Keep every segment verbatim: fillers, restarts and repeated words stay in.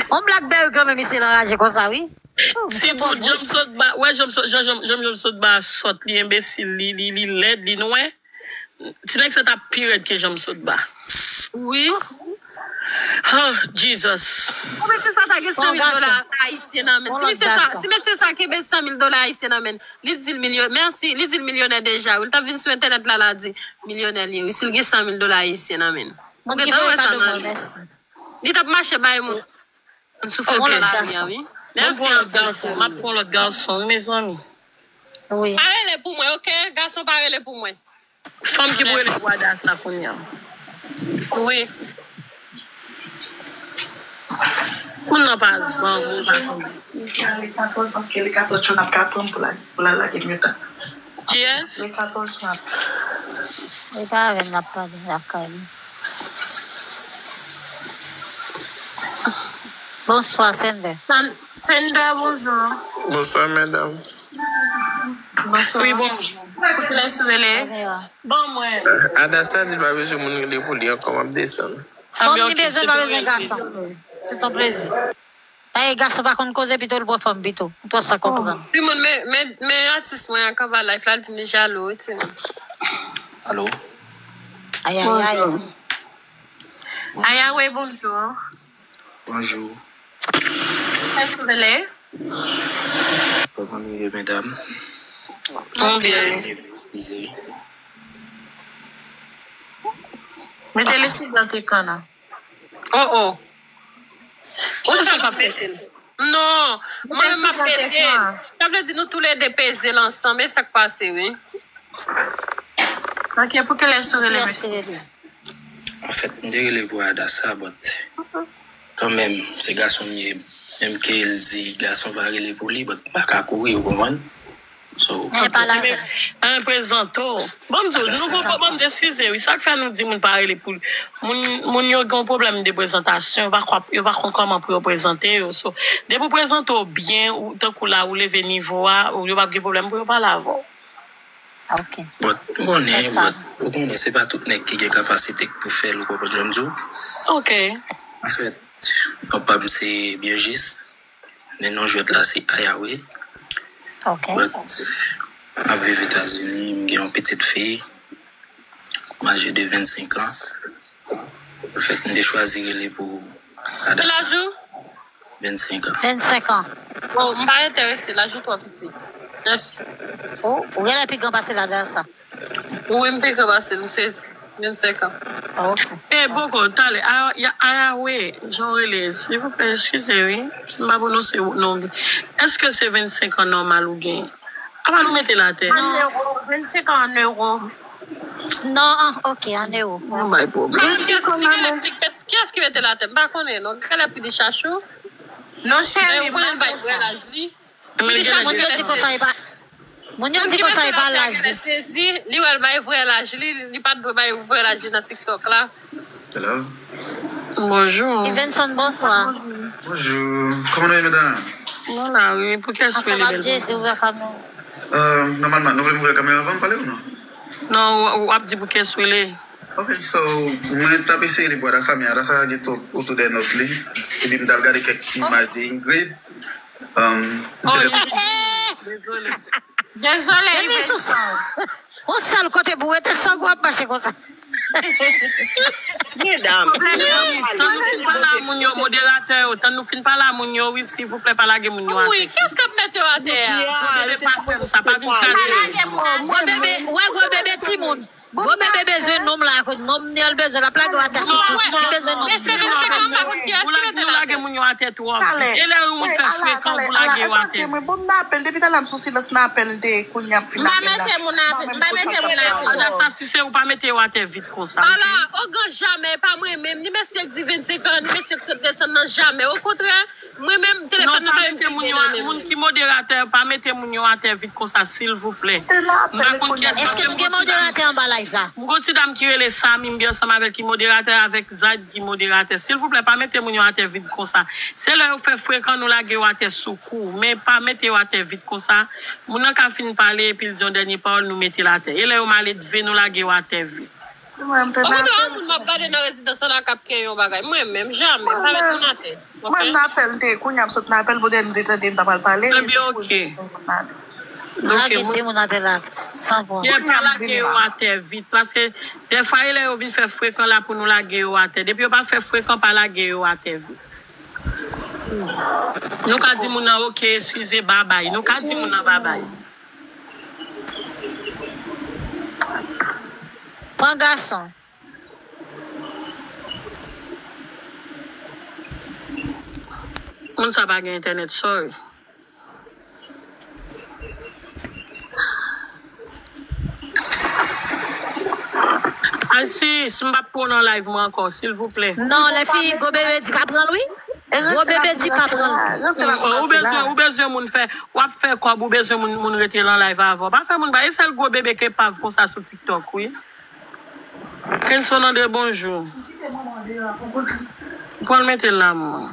On Blackberry kanmenm, misye anraje konsa, wi. Oh, misye twò bon. Ti bout, Janm sot ba, wè, Janm sot, Janm, Janm, Janm, Janm sot ba sòt, li enbesil, li, li, li lèd, li nwè. Ti nèg sa t ap pi rèd ke Janm sot ba. Wi. Oh, Jesus. Bon, mesye sa ta gen san mil dola ayisyen nan men. Si mesye sa, si mesye sa kenbe san mil dola ayisyen nan men, li di l milyo-, mèsi, li di l milyonè deja, wi. Li t ap vin sou entènèt la, la di milyonè li ye, wi, si l gen san mil dola ayisyen nan men. Ou gentan wè sa nan li. Li t ap mache bay moun. Sou fè plan lavi a, wi. Mèsi anpil. M ap pran lòt gason, wi, mezanmi. Wi. Pa rele pou mwen, oke? Gason pa rele pou mwen. Fanm ki pou rele pou Adasa kounye a. Wi. Moun nan pa zanmi, pa konn. Li katòz, paske li katòz jou n ap ka pran pou la, pou la lage myotan. Kiyès? Li katòz jou n ap. Li pa avè m, n ap pale lakay li. Bonswa, Sender. San-, Sender, bonjou. Bonswa, medam. Bonswa. Wi, bonjou. Pou kilès ou rele? Ban mwen. Adasa di pa bezwen moun rele pou li ankò, m ap desann. Fanm li bezwen, pa bezwen gason. Se ton plezi. Dayè, gason pa konn koze pito, l pran fanm pito. Ou twò san konprann. Timoun, men, men, men atis mwen an k ap ba live la, l di m li jalou, wi, timoun. Alo? Ayayay. Bonjou. Ayawe, bonjou. Bonjou. Kilès ou rele? Kòman nou ye, medam? Mwen byen. Eskize. Mete li sou gran ekran nan. Oh, oh. Ou sa k ap pete l? Non, mwen menm m ap pete l. Sa vle di nou toulède peze l ansanm, e sa k pase, wi. Ok, pou kilès ou rele, mesye? Anfèt, m te rele pou Adasa, but kanmenm, se gason m ye. Menm ke l di gason pa rele pou li, but m pa ka kouri, ou konprann? So, men pa la. An, prezante w. Bon, m di w, nou gon pwoblèm, eskize, wi. Sa k fè nou di moun pa rele pou moun, moun yo gen yon pwoblèm de prezantasyon, yo pa kwa-, yo pa konn kòman pou yo prezante yo. So, depi w prezante w byen, ou, tankou la, ou leve nivo a, ou, yo p ap gen pwoblèm pou yo pale avè w. Ok. But, m konnen, but, ou konnen, se pa tout nèg ki gen kapasite k pou fè l, ou konprann sa m di w? Ok. Anfèt, non pa m se Byenjis. Men non jwèt la se Ayawe. Ok. But, m ap viv Etazini, m gen yon pitit fi, m aje de vennsenk an. Anfèt, m te chwazi rele pou Adasa. Kèl laj ou? Vennsenk an. Vennsenk an. Bon, m pa enterese, laj ou twò piti. Mèsi. Ou, ou genlè pi gran pase l Adasa. Wi, m pi gran pase l, m sezi. Vennsenk an. Ah, ok. E, poko, talè, a, ya, Ayawe, jan w rele, silvouplè, eskize, wi, si m pa pwononse non w byen. Èske se vennsenk an nòmal ou gen? Apa nou mete l atè? An ewo, vennsenk an an ewo. Non, an, ok, an ewo. Nou bay pwoblèm. Kiyès ki mete, kiyès ki mete l atè? M pa konnen, non. Gade pri de chachou. Non, cheri, ou konnen l bay vrè laj li. Moun yo di konsa, e pa, moun yo di konsa, e pa laj li. Sezi, li wè l bay vrè laj li, li pa t dwe bay vrè laj li nan TikTok la. Hello. Bonjou. Stevenson, bonswa. Bonjou. Kòman nou ye, medam? Nou la, wi. Pou kiyès ou rele, bèl dam? Anfòm, Jezi, ouvè kamera. Euh, nòmalman, nou vle m ouvè kamera avan m pale ou non? Non, w, w ap di pou kiyès ou rele. Ok, so, mwen t ap eseye li pou Adasa, men Adasa gen twòp otou dè nòs li. Epi m t al gade kèk ti imaj de Ingrid. Um, oh, dezole. Dezole, Iverson. Yon sèl kote pou rete, san gwo ap mache konsa. Medam. Tann nou fin pale a moun yo, moderatè yo, tann nou fin pale a moun yo, wi, silvouplè, pa lage moun yo atè. Wi, kiyès k ap mete yo atè a? Gwo bebe pa fè m sa, pa vin kraze. Pa lage moun atè. Gwo bebe, wè gwo bebe timoun. Gwo bebe bezwen nonm la, nonm li bezwen, l ap lage w atè sou kou. Li bezwen nonm. Mesye vennsenk an pa konn kiyès ki mete l atè. Ou lage moun yo atè twò vit. E lè yon moun fè frekan, ou lage yo atè vit. Mwen, bon, m nan apèl, depi talè m sou silans nan apèl, de kounye a m fin lage l la. M pa mete moun atè, m pa mete moun atè. Adasa, si se ou, pa mete yo atè vit konsa, ok? Ala, ogan, jamè, pa mwen menm, ni mesye k di vennsenk an, ni mesye k trant desanm nan, jamè. Okontrè, mwen menm, telefòn nan pa menm ki nan men m. Non, pa mete moun yo a-, moun ki moderatè, pa mete moun yo atè vit konsa, silvouplè. M pa konn kiyès. Èske nou gen moderatè anba live la? M gon ti dam ki rele Sami, m byen ansanm avè l, ki moderatè, avèk Zad ki moderatè. Silvouplè, pa mete moun yo atè vit konsa. Se lè yo fè frekan, nou lage yo atè sou kou. Men pa mete yo atè vit konsa. Moun nan ka fin pale, epi l di yon dènye pawòl, nou mete l atè. E lè yo maledve, nou lage yo atè vit. Mwen, m te Ou konn gen yon moun m ap gade nan rezidans lan la k ap kreye yon bagay. Mwen menm, jamè. M pa met moun atè. Mwen, m nan apèl, m te kounye a m sot nan apèl, pou dèyè m te tande m ta pral pale. Ebyen, oke. Lage moun atè la, san pwoblèm. Kounye a m pa lage yo atè vit, paske dèfwa, e lè yo vin fè frekan la pou nou lage yo atè. Depi yo pa fè frekan, pa lage yo atè vit. Nou ka di moun nan, oke, eskize, babay. Nou ka di moun nan, babay. Pran gason. Moun sa pa gen entènèt, sorry. Ay, sis, m p ap pran w nan live mwen ankò, silvouplè. Non, lè fi gwo bebe di pa pran l, wi. Gwo bebe di pa pran l. Ou bezwen, ou bezwen moun fè, w ap fè kòb, ou bezwen moun, moun rete nan live avè w. Pa fè moun ba, e sèl gwo bebe k epav konsa sou TikTok, wi. Kenson Andre, bonjou. Pran l mete l la, mwen.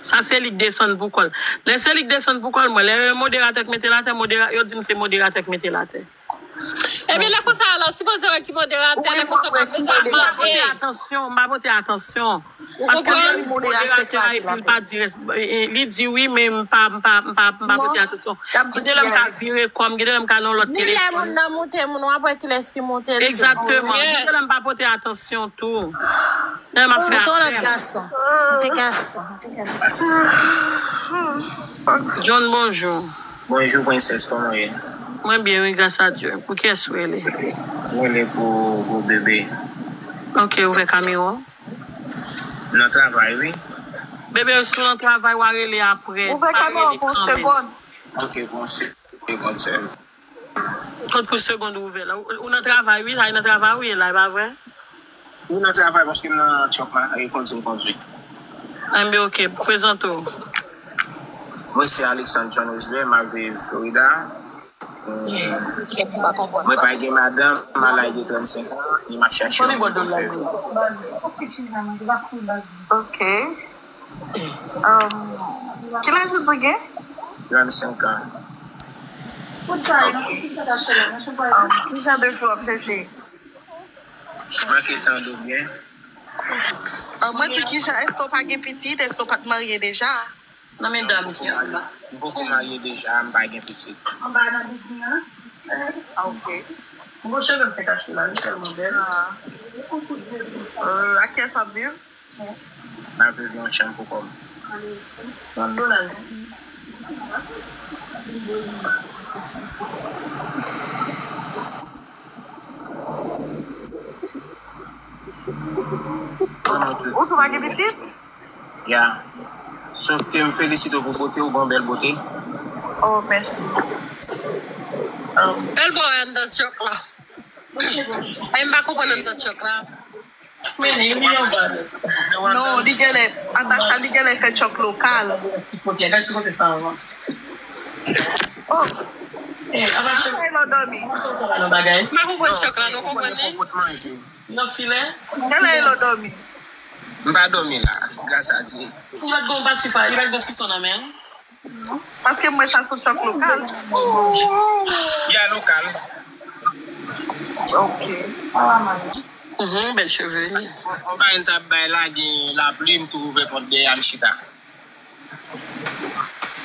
Sa se li k desann pou kò l. Lè se li k desann pou kò l, mwen. Lè moderatè k mete l atè, modera-, yo di m se moderatè k mete l atè. Ebyen, lè konsa, alò, sipoze wè ki moderatè, lè konsa, w pa bezwen mande. M pa pote atansyon, m pa pote atansyon. Paske lè li di moderatè a, epi l pa di rès, e, e, li di wi, men m pa, m pa, m pa, m pa pote atansyon. Gen de lè m ka vire kò m, gen de lè m ka nan lòt telefòn. Ni lè moun nan moute moun, w ap wè kilès ki moute l. Egzakteman. Gen de lè m pa pote atansyon tou. Lè m ap fè afè m. Moute yon lòt gason. Moute gason. Moute gason. John, bonjou. Bonjou, prensès, kòman w ye? Mwen byen, wi, gras a Dye. Pou kiyès ou rele? Mwen rele pou, pou bebe. Ok, ouvè kamera w. Nan travay, wi. Bebe, si w nan travay, w a rele apre. Ouvè kamera w pou yon segond. Ok, pou yon segond sèlman. Kot pou segond ou ouvè la? Ou, ou nan travay, wi, sa e nan travay ou ye la, e pa vre? Wi, nan travay, paske m nan truck, m ap kondui, m kondui. Enben, ok, prezante w. Mwen se Alexandre John Roosevelt, m ap viv Florida. Mwen pa gen madanm, m al lage trannsenk an, e m ap chache yon moun pou fè. Ok. Um, ki laj ou di w gen? Trannsenk an. Um, ki jan de fi w ap chache? M manke tande w byen. Um, mwen di ki jan, èske w pa gen pitit? Èske w pa t marye deja? Nan medam ki anba. M poko marye deja, m pa gen pitit. Anba nan bilding an? Ah, ok. M gon cheve m fè kache la, li tèlman bèl. Ah. Euh, ak kiyès w ap viv? M ap viv nan yon chanm pou kò m. Yon dola, non? Ou tou pa gen pitit? Ya. Sòf ke m felisite w pou bote w, gon bèl bote. Oh, mèsi. Bèl bò anndan tchòk la. Ay, m pa konprann anndan tchòk la. Non, li genlè, ata sa, li genlè fè tchòk lokal. Oh. Ay, lò dòmi. M pa konprann tchòk la, nou konprann li? Nan filè? Genlè e lò dòmi. M pa dòmi la, gras a Dye. Li pa t gon pati pa, li pa t gon sison nan men l. Paske m wè sa sou tchòk lokal. Ya lokal. Ok. Mhm, bèl cheve. Yon bagay m t ap bay la, gen lapli, m tou ouvè pòt dèyè a, m chita.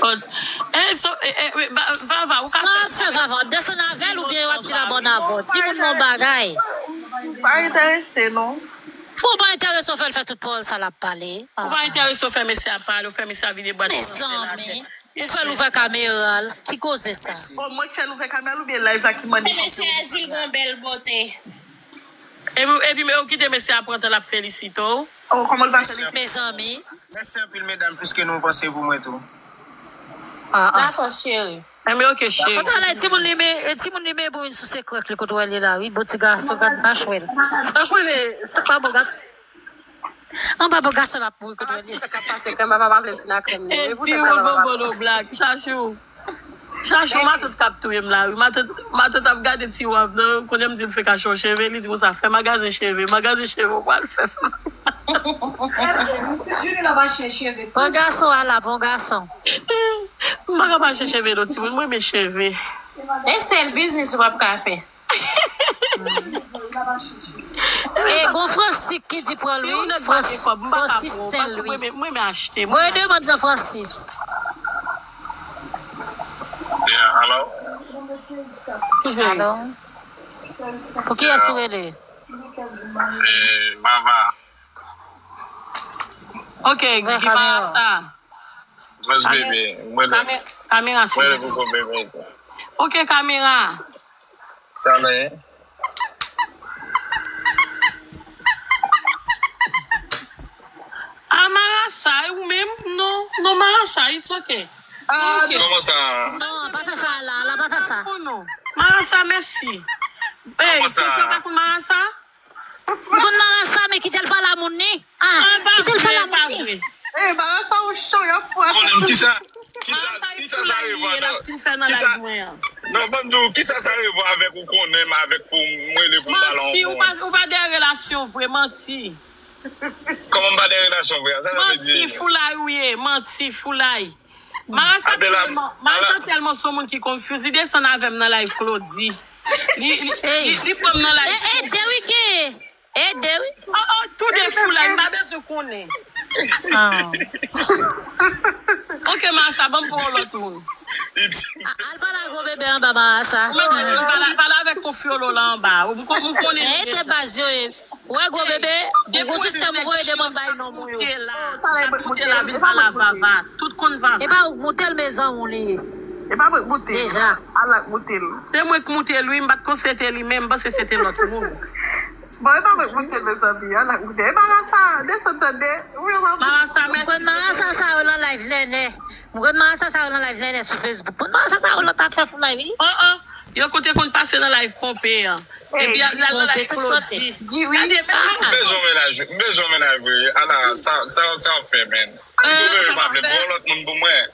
Kot, eh, so, eh, eh, Vava, ou ka fè. Sa ap fè Vava, w ap desann avè l oubyen w ap di l abòne avè w? Di moun non bagay. Pa enterese, non. Pou w pa enterese, w fè l fè tout pawòl sa l ap pale. Ou pa enterese, w fè mesye a pale, w fè mesye a vide bwat. Mezanmi, ou fè l ouvè kamera l. Ki koze sa? O, mwen k fè l ouvè kamera l oubyen live la ki mande pou l ouvè kamera? Mesye a di l gon bèl bote. Epi, epi, men ou kite mesye a pran tan l ap felisite w. O, kòman l pa felisite? Mezanmi. Mèsi anpil, medam, piske nou panse pou mwen tou. Ah, ah. Dakò, cheri. Enben, ok, cheri. Kontan lè timoun li men, e timoun li men bon, vin sou sekrè li kote w wè li la, wi, bon ti gason, gad machwè l. Ou konnen, se pa bon, gad. An pa bon gason l ap mouri kote w wè li. Sa k ap pase, krèm papa pa vle l fin a krèm li. E ti ou bon bon black, Chachou. Chachou, matant k ap touye m la, wi. Matant, matant ap gade ti wap nan, kounye a m di l fè kache yon cheve, li di konsa, fè magazen cheve, magazen cheve, ou pral fè. Bon gason, ala, bon gason. M pa ka pa chèche cheve non, timoun, mwen renmen cheve. E sèl biznis ou p ap ka fè. E gon Francis ki di pran l wi. Francis sèl wi. Voye demann nan Francis. Yeah, hello? Alo. Pou kiyès ou rele? Vava. Ok, Guy Marasa. Vòs bebe. Mwen lè. Kamera sou. Mwen lè pou bebe. Ok, kamera. Talè. Ah, Marasa, e ou menm? Non, non, Marasa, it's ok. Ah, ok. Kòman sa? Non, pa fè sa la, la pa fè sa. Marasa, mèsi. Ey, se fè pa konn Marasa? M konn Marasa, men kite l pale a moun li. Ah, kite l pale a moun li. Ey, Marasa, ou cho, y ap fwa. Konnen m kisa? Kisa, kisa sa revwa nan, kisa, non, ban m di w, kisa sa revwa avèk ou konnen m avèk pou m rele pou m pale anko? Manti, ou pa, ou pa dèyè relasyon vre, manti. Kòman m pa dèyè relasyon vre a? Sa sa vle di? Manti, foulay ou ye, manti, foulay. Marasa tèlman, Marasa tèlman se yon moun ki confuse, li desann avè m nan live Claudy. Li, li, li, li pran m nan live. E, e, Derrick, e, Derrick. Oh, oh, tou de foulay, m pa bezwen konnen. Ok, Marasa, ban m pran yon lòt moun. Al pale a gwo bebe anba Marasa. Pale, pale avèk konfyolo la anba. M konnen. E, te baz yo ye. Ou wè gwo bebe, ou gon sistèm ou voye demann bay nonm ou yo. Moute la, moute la, vin pale a Vava. Tout konn Vava. E pa ou k moute l, mezanmi, ou li ye. E pa mwen k moute l. Deja. Ala k moute l. Se mwen k moute l, wi, m pa t konn se te li menm, m panse se te lòt moun. Bon, e pa mwen k moute l, mezanmi, ala k moute l. E Marasa, desann tande. Wi, w ap. Marasa, mèsi. M konn Marasa sa yo nan live nènè. M konn Marasa sa yo nan live nènè sou Facebook. M konn Marasa sa yo nan t ap fè foulay, wi. Oh, oh. Yo kote konn pase nan live Ponpe an. Epi al nan live Claudy. Gade, men. M bezwen yon mennaj, m bezwen yon mennaj vre. Ala, sa, sa, sa w fè, man. Si gwo bebe pa vle, pran lòt moun pou mwen.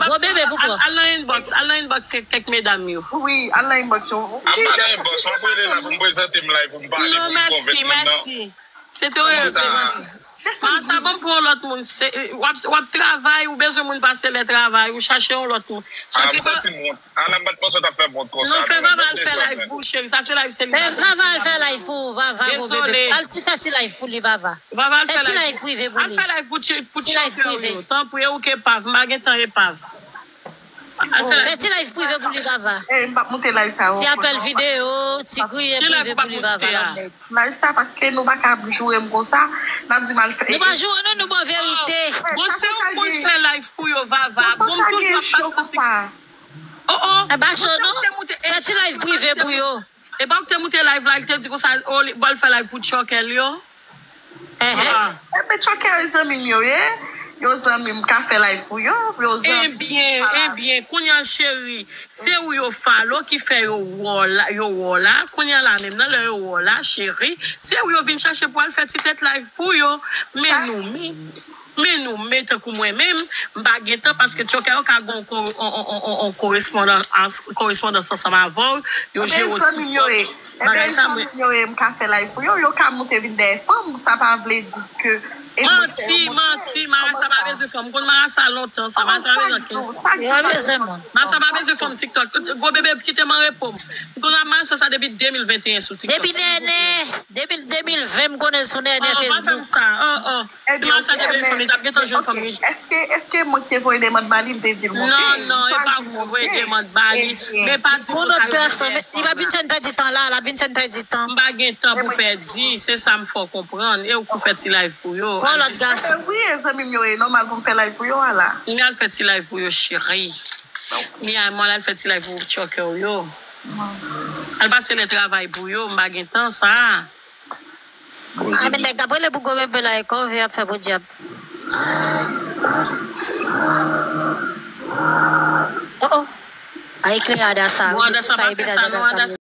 Gwo bebe, poukò? Al nan inbox, al nan inbox kèk medam yo. Wi, al nan inbox yo. Al nan inbox, m ap rele la pou m prezante m live, pou m pale, pou m konvenk moun nan. Se te reyèl prezante. Sa, sa ban m pran lòt moun. Se, w ap, w ap travay, ou bezwen moun pase lè travay, ou chache yon lòt moun. Ah, m santi m wont. Ala, m pa t panse w t ap fè m wont konsa. Non, fè Vava al fè live pou ou, cheri. Sa se live selibatè. Fè Vava al fè live pou ou, Vava, gwo bebe. Al ti fè ti live pou li, Vava. Vava al fè ti live prive pou li. Al fè live pou ti, pou ti chofè w yo. Tanpri, e ou k epav. M pa gen tan epav. Al fè live. Fè ti live prive pou li, Vava. Ti apèl videyo, ti griye prive pou li, Vava. Live sa, paske nou pa ka joure m konsa. N ap di m al fè. Nou pa joure nou, nou ba w verite. Bon, se ou k konn fè live pou yo, Vava. Bon, m toujou ap pase nan TikTok. Oh, oh. E pa cho, non. Fè ti live prive pou yo. E pa ou k te moute live la, li te di konsa, oh, li, bon, l fè live pou tchòkè l yo. Enhen. Enben, tchòkè yo zanmi m yo ye. Yo zanmi m, m ka fè live pou yo. Yo zanmi m. Ebyen, ebyen, kounye a, cheri, se ou yo follow ki fè yo wè w la, yo wè w la. Kounye a la menm nan, lè yo wè w la, cheri, se ou yo vin chache pou al fè ti tèt live pou yo. Men nou, men, men nou, men tankou mwen menm, m pa gen tan paske tchòkè yo ka gen yon ko-, on, on, on, on, on korespondans, korespondans ansanm avè w, yo jere w TikTok. Bagay sa mwen. Ebyen, zanmi m yo ye, m ka fè live pou yo, yo ka moute vin dèyè fanm, sa pa vle di ke. Manti, manti, Marasa pa bezwen fanm. M konn Marasa lontan, sa, Marasa pa bezwen kenn fanm. Yo pa bezwen moun. Marasa pa bezwen fanm TikTok. Gwo bebe, kite m an repo m. M konn Marasa sa depi de mil venteyen sou TikTok. Depi nènè, depi de mil ven, m konnen l sou nènè Facebook. Oh, pa fè m sa, oh, oh. Si Marasa te vle fanm, li t ap gentan jwenn fanm wi. Èske, èske mwen ki te voye demann ba li, m te di l monte? Non, non, e pa ou ki voye demann ba li. Men pa di moun sa yo vin dèyè fanm. Li p ap vin fè n pèdi tan la, l ap vin fè n pèdi tan. M pa gen tan pou pèdi, se sa m fè w konprann. E ou k pou fè ti live pou yo. Pran lòt gason. Wi, e zanmi m yo ye, nòmal pou m fè live pou yo a la. M al fè ti live pou yo, cheri. Mi a mwen al fè ti live pou tchòkè w yo. Al pase lè travay pou yo, m pa gen tan sa. A, men nèg ap rele pou gwo bebe la, e kòve y ap fè podyab. Oh, oh. A, ekleyada sa, wi, se sa, epi dada sa.